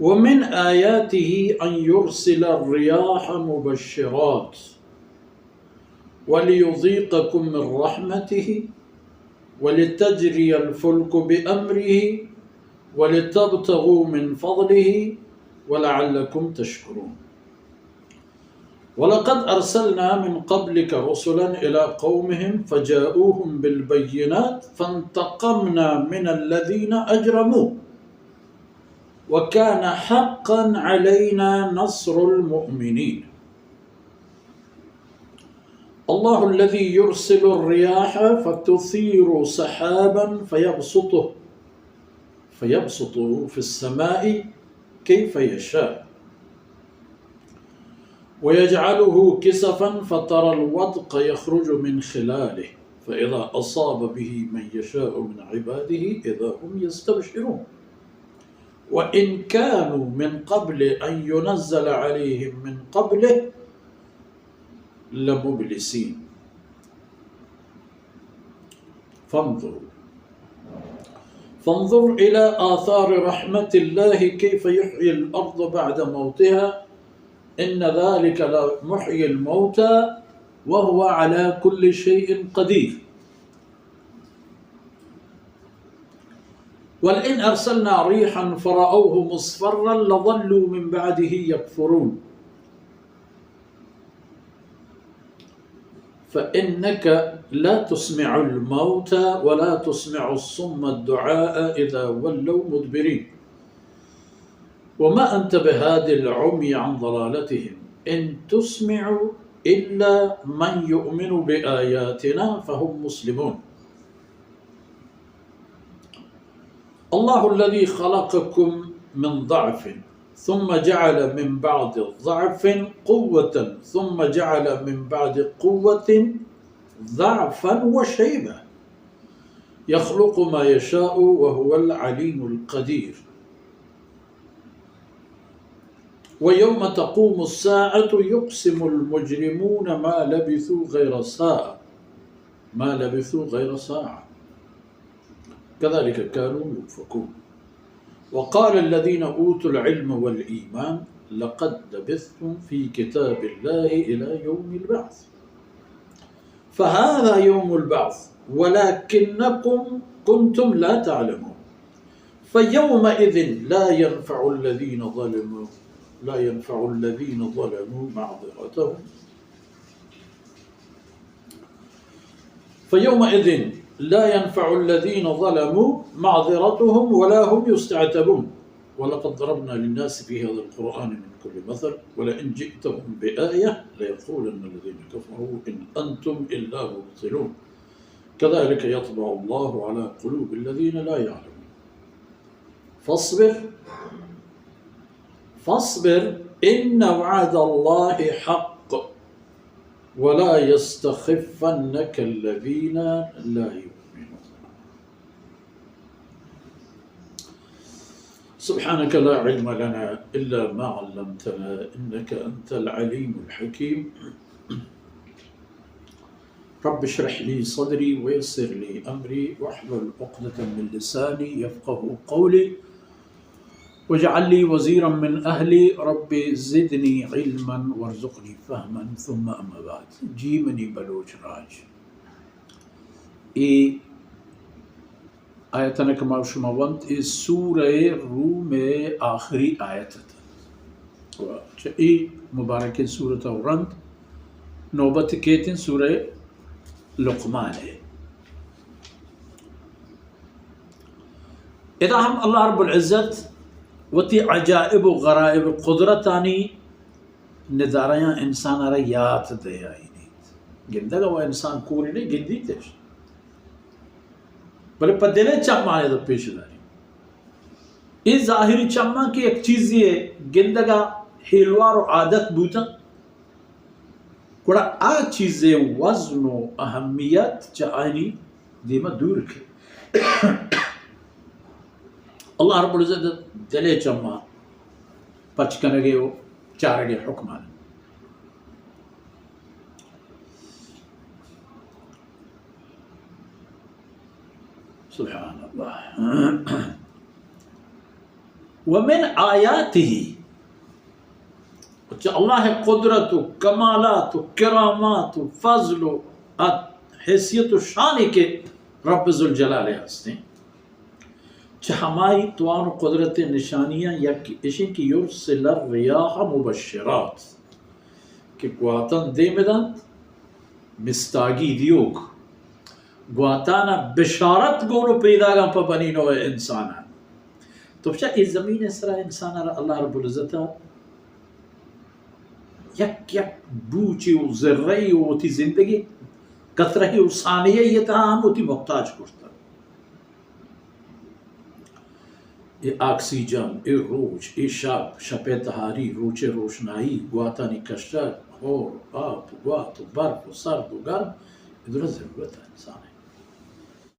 ومن آياته أن يرسل الرياح مبشرات وليذيقكم من رحمته ولتجري الفلك بأمره ولتبتغوا من فضله ولعلكم تشكرون. ولقد أرسلنا من قبلك رسلا إلى قومهم فجاءوهم بالبينات فانتقمنا من الذين أجرموا وكان حقا علينا نصر المؤمنين. الله الذي يرسل الرياح فتثير سحابا فيبسطه، فيبسطه في السماء كيف يشاء، ويجعله كسفا فترى الودق يخرج من خلاله، فإذا أصاب به من يشاء من عباده إذا هم يستبشرون. وإن كانوا من قبل أن ينزل عليهم من قبله لمبلسين. فانظر، فانظر إلى آثار رحمة الله كيف يحيي الأرض بعد موتها إن ذلك لمحيي الموتى وهو على كل شيء قدير. ولئن أرسلنا ريحا فرأوه مصفرا لظلوا من بعده يكفرون. فإنك لا تسمع الموتى ولا تسمع الصم الدعاء إذا ولوا مدبرين. وما أنت بهاد العمي عن ضلالتهم إن تسمع إلا من يؤمن بآياتنا فهم مسلمون. الله الذي خلقكم من ضعف ثم جعل من بعد ضعف قوة ثم جعل من بعد قوة ضعفا وشيبة يخلق ما يشاء وهو العليم القدير. ويوم تقوم الساعة يقسم المجرمون ما لبثوا غير ساعة، ما لبثوا غير ساعة كذلك كانوا يؤفكون. وقال الذين أوتوا العلم والإيمان لقد لبثتم في كتاب الله إلى يوم البعث فهذا يوم البعث ولكنكم كنتم لا تعلمون. فيومئذ لا ينفع الذين ظلموا، لا ينفع الذين ظلموا معذرتهم، فيومئذ لا ينفع الذين ظلموا معذرتهم ولا هم يستعتبون. ولقد ضربنا للناس في هذا القرآن من كل مثل ولئن جئتهم بآية ليقولن الذين كفروا إن أنتم إلا مبطلون. كذلك يطبع الله على قلوب الذين لا يعلمون. فاصبر، فاصبر إن وعد الله حق ولا يستخفنك الذين لا يؤمنون. سبحانك لا علم لنا إلا ما علمتنا إنك أنت العليم الحكيم. رب اشرح لي صدري ويسر لي أمري واحلل عقدة من لساني يفقهوا قولي واجعل لي وزيرا من أهلي رب زدني علما وارزقني فهما ثم أما بعد. جی منی بلوچ راج، اے آیتاں کہ ما شما ونت، اے سورہ روم ءِ آخری آیت ات۔ و چہ اے مبارکیں سورت ءَ رند نوبت کیت انت سورہ لقمان ءِ۔ ادا ہم اللہ رب العزت وتی عجائب و غرائب قدرتانی ندارہاں انسان ءَ را یات دیائینیت۔ گندگ ءَ و انسان کورے نہ گندیتش، بلے پہ دل ءِ چماں ادا پیش داری۔ اے ظاہری چماں کہ یک چیزے گندگ ءَ ہیلوار و عادت بوتاں، گڑا آ چیز ءِ وزن و اہمیت چہ آیانی دیم ءَ دور کیت۔ اللہ رب العزت دل ءِ چماں پچ کنگ ءِ و چارگ ءِ حکم ءَ۔ سبحان اللہ۔ ومن آیاته، چہ اللہ قدرت و کمالات و کرامات و فضل و حیثیت و شانی کہ رب ذوالجلال ہستیں، چہ ہمائی توان و قدرت نشانیاں یک اشیں کہ یرسل الریاح مبشرات، کہ گواتان دیم دنت، مستاگی دیوک، گواتانا بشارت گون و پیداگاں پہ بنی نوع انسانان۔ تو بچا اے زمین سرا انسان را اللہ رب العزت یک یک بوچی و ذرہ و وتی زندگی قطرہ و ثانیہ یہ تہا ہم وتی محتاج کرتا۔ اے آکسیجن، اے روچ، اے شپ، شپ تہاری، روچ روشنائی، گواتانی کشک، ہور، آپ، گوات و برف و سرد و گرم، اے درا ضرورت ہے انسان ہے۔